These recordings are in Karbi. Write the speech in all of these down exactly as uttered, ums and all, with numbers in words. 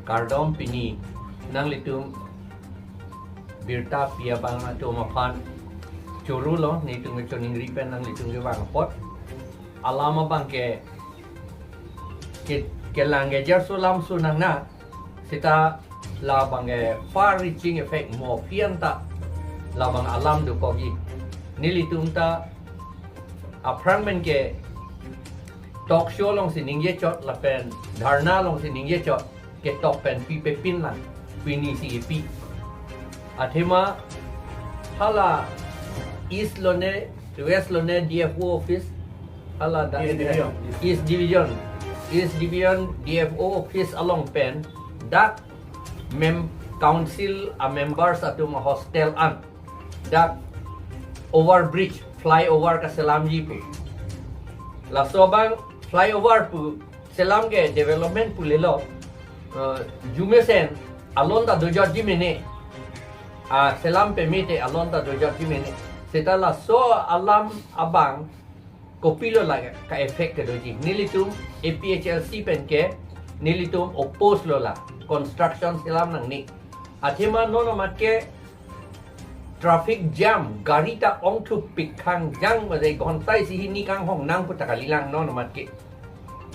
Kardom, pini nanglitum birta pi abang atum aphan choro lo, netum kechoningri pen nanglitum kevang apot. Alam abang ke, ke, kelang ke jarso lam so nang na, seta labang ke far reaching effect mo aphi anta labang alam dokokji. Nelitum ta aphrang pen ke talk show alongsi ningje chot lapen dharna alongsi ningje chot, ketok pen pipe pin lang, pini si pi. Athema hala East lone, West lone D F O office, hala da East Division. East Division, East Division D F O office along pen dak mem council a members atum a hostel an dak overbridge, flyover kaselamji pu. Laso abang flyover pu selam ke development pu lelo, eh, jumesen alon ta dojotji mene. Ah, selam pemete alon ta dojotji mene. Seta laso alam abang kopilo la ka effect kedoji. Nelitum A P H L C pen ke nelitum oppose lo la construction selam nangne. Athema non amat ke traffic jam, gari ta ongthu pik khangjang, made ghonta isi hini kanghong nang pu ta kalilang non amat ke.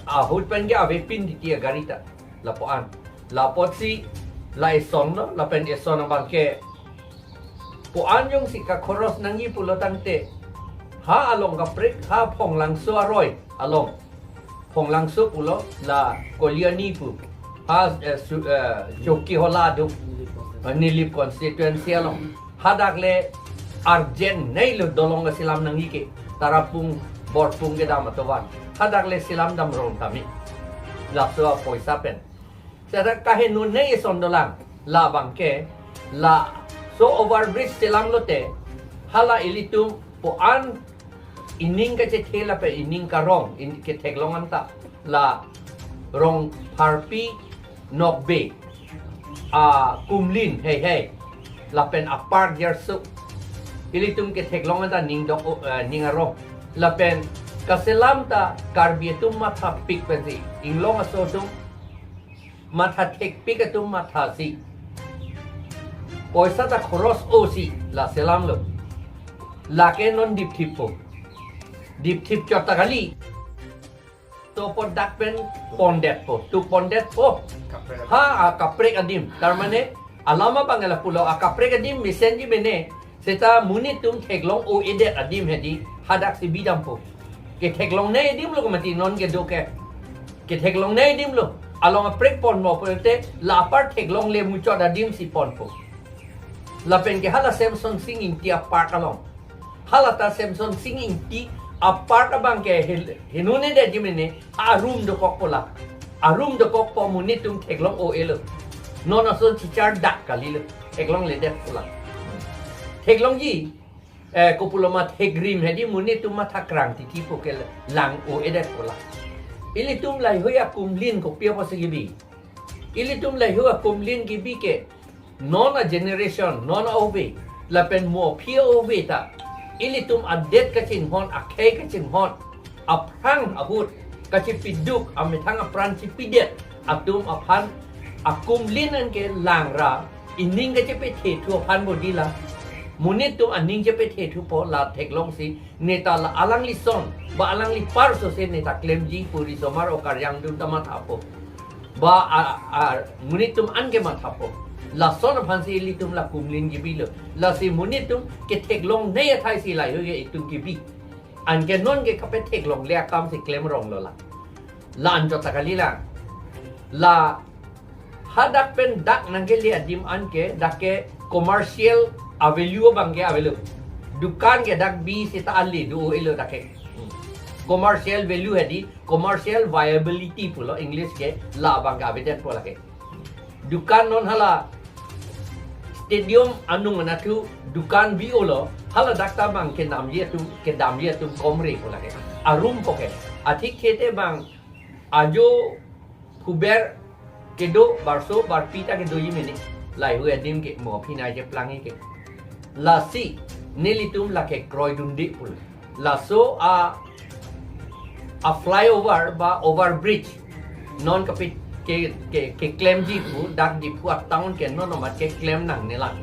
Ahut pen ke avepin titi agari ta. Lapu-an. Lapotsi la eson lo, lapen eson abang ke pu-an jongsi kakhoros nangji pulo tangte, ha along kaprek, ha Phonglangso aroi along. Phonglangso pulo la Koliani pu. Ha, eh, su-, eh, Chokihola do. Eh, Nilip constituency along. Hadak le urgent nei lo dolong kaselam nangji ke. Tarapung, Borpung kedam atovan. Hadak le selam dam rong tame. Laso apoisa pen. Seta kaheno nei eson dolang. Labang ke, laso overbridge selam lote, hala ilitum pu-an ining kachethe lapen ining karong, in, ketheklong anta, la Rongpharpi Nokbe, a Kumlin, hei hei, lapen a park jarso. Ilitum ketheklong anta ning dok, eh, ning arong. Lapen kaselam ta Karbi atum matha pik pensi, inglong aso atum matha thekpik atum mathasi, poisa ta khoros osi la selam lo. Lake non dipthip po. Dipthip chot ta kali. To po dak pen pondet po. Tu pondet po. Kaprek. Ha, a kaprek adim. Tar mane, alam abang la pulo, a kaprek adim mesenji mene. Seta monit atum theklong o-edet adim hedi, hadak si bidam po. Ketheklong nei adim lo kemati non kedo ke. Ketheklong nei adim lo. Along aprek pon mo pote la apar theklong le muchot adim si pon po. Lapen ke hala Semson Sing Ingti a park along. Hala ta Semson Sing Ingti a park abang ke hel-, henune de jimene, arum dokok po la. Arum dokok po, monit atum theklong o-e lo. Non ason chichar dak kali lo. Theklong ledet po la. Theklongji, eh, kopulo ma thekrim hedi monit atum matha krang titi po ke lang o-edet po la. Ilitum laheihui a Kumlin kopi apotsi kebi. Ilitum laheihui a Kumlin kebi ke non a generation, non a ove, lapen mo aphi ove ta, ilitum adet kachinghon, akhei kachinghon, aphrang ahut kachipiduk, amethang apran chipidet atum aphan a Kumlin an ke langra, ining kachepethethu aphan bodi la. Monit atum aning chepethethu po la theklongsi, neta la alangli son, ba alangli par sose neta klemji pu risomar o karyang atum ta matha po. Ba a, a, monit atum an ke matha po. Lason aphansi ilitum la Kumlin kebi lo. Lasi monit atum ketheklong nei athai si laheihui itum kebi. Anke non ke kapetheklongle akam si klem rong lo la. La anchot ta kali la. La hadak pen dak nangkele adim an ke, dak ke commercial a value abang ke avelo. Dukan ke dak bi seta ali do-e lo dak ke. Hmm. Commercial value hedi, commercial viability pulo English ke, labang ke avedet po lake. Dukan non hala stadium anung anatthu dukan bi-o lo, hala dak ta abang kenamji atum, kedamji atum komre po lake. Arum po ke. Athik khete abang ajo phuber kedo, barso barpi ta kedoji mene. Laheihui adim ke mo aphi nai cheplangji ke. Lasi nelitum lake kroidunde pulo. Laso a, a flyover ba overbridge non kapi ke, ke, keklemji pu, dak Diphu a-town ke non amat keklem nangne lang.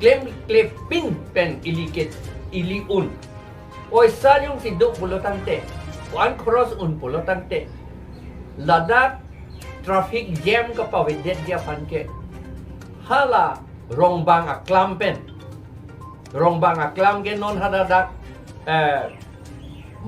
Klemkle pin pen ili ke, ili un. Poisa jongsi do pulo tangte, ko-an khoros un pulo tangte, ladak traffic jam kapavedetji aphan ke hala Rongbang aklam pen. Rongbang aklam ke non hadak, eh,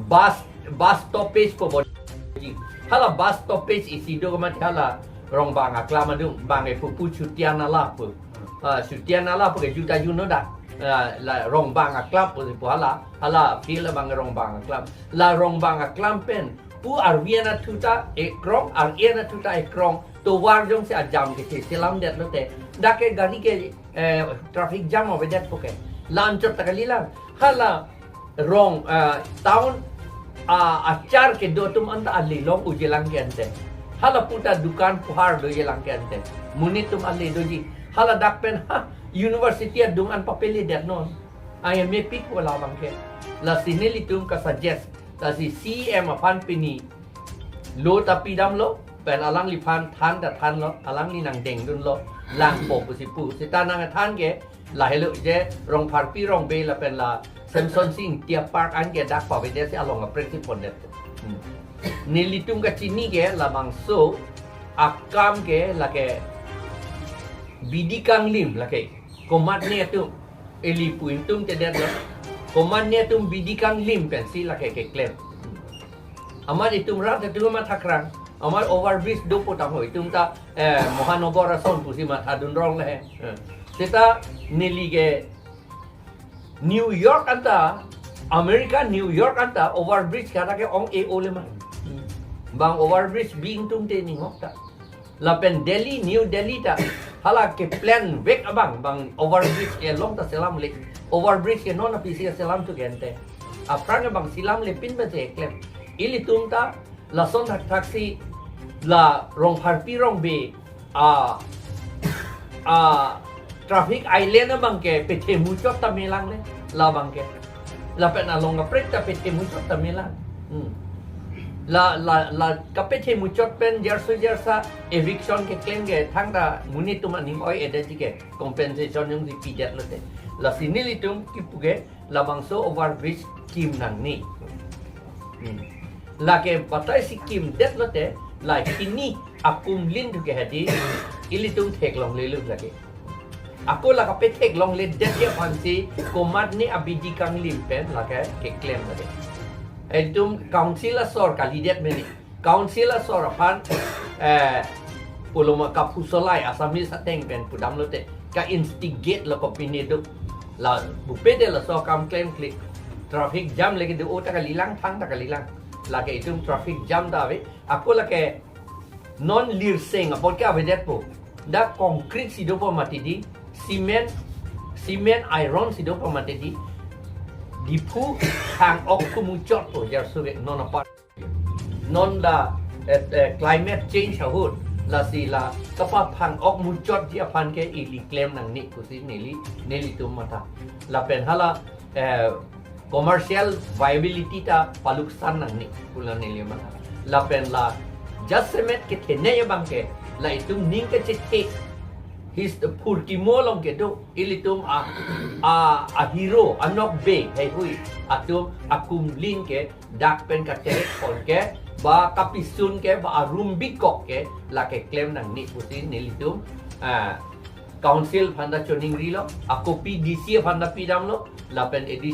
bus, bus stoppage pu bodi. Hala bus stoppage isi do kamat hala Rongbang aklam adung, bang e pupu Chutia Nala pu. Ah, Chutia Nala pu ke juta juno dak. Ah, la Rongbang aklam pu, pu hala, hala field abang Rongbang aklam. La Rongbang aklam pen pu arvi anatthu ta ekrong, ar-e anatthu ta ekrong, tovar jongsi ajam ke se selamdet lote, dak ke gari ke, eh, traffic jam avedet pu ke. La anchot ta kali lang. Hala Rong, eh, town, ah, achar kedo atum anta ale long ujelang ke ante. Hala puta dukan puhar dojelang ke ante. Monit atum ale doji. Hala dak pen, ha, university adung an papeledet non. Ai mepik wala abang ke. Lasi nelitum kasuggest. Lasi C E M aphan pini lo ta pidamlo, pen alangliphan than ta thanlo, alangli nangdengdunlo, langpo pusi pu. Seta nangthan ke, lahelo je Rongpharpi Rongbe lapen la Semsonsing Ingti a-park an ke dak pavedetsi along aprek si pondet. Hmm. Nelitum kachini ke labangso akam ke lake bidi kanglim lake. Komatne atum, ili pu ingtum tedetlo. Komatne atum bidi kanglim pensi lake keklem. Amat itum rat atum amat thakrang. Amat overbridge dopo tangho itum ta, eh, Mohanagar ason pusi mathadun rong le. Eh. Seta neli ke New York anta, America New York anta overbridge kada ke ong e ole ma. Bang overbridge bi ingtum te ninghok ta. Lapen Delhi, New Delhi ta hala keplan vek abang, bang overbridge ke long ta selamle. Overbridge ke non apisi selam tu gente. Aphrang ke bang selamle pin ba je klem. Ilitum ta lason thakthak si la Rongpharpi Rongbe a, a traffic island abang ke pethe muchot ta melang le, labang ke. Lapen along kaprek ta pethe muchot ta melang. Hmm. La, la, la kapethe muchot pen jarso jarsa eviction keklem ke thangta monit atum aning oi-edetji ke compensation jongsi pidet lote. Lasi nelitum kipu ke labangso overbridge kim nangne. Hmm. Lake batai si kimdet lote, la hini akumlin tu ke hadi, ilitum theklonglelo lake. Ako la kapetheklongledetji aphansi komatne abidi kanglim pen lake keklem lake. Itum council asor kalidet meni. Council asor aphan, eh, pulo ma kaphusolai Assamese ateng pen pudam lote, ka-instigate lo kopine do. La bupete laso akam klemkle. Traffic jam lake do-o ta kalilang, thang ta kalilang. Lake itum traffic jam ta ave. Ako lake non lirseng apot ke avedetpo. Dak concrete si dopo mati di, cement, cement iron si dopo mati di. Diphu thang-ok kumuchotpo jarso ke non apar. Non la, eh, eh, climate change ahut, lasi la kapaphang-ok muchotji aphan ke ili klem nangne pusi neli, nelitum matha. Lapen hala, eh, commercial viability ta paluksan nangne pu la neli matha. Lapen la jasemet kethenei abang ke, la itum ning kachethe, his phurkimo along kedo, ilitum a, a, a hero, anokbe heihui atum akumlin ke dak pen katerek pon ke, ba kapisun ke, ba arum bikok ke, lake klem nangne pusi nelitum, ah, council aphan ta choningrilo, akopi D C aphan ta pidamlo, lapen A D C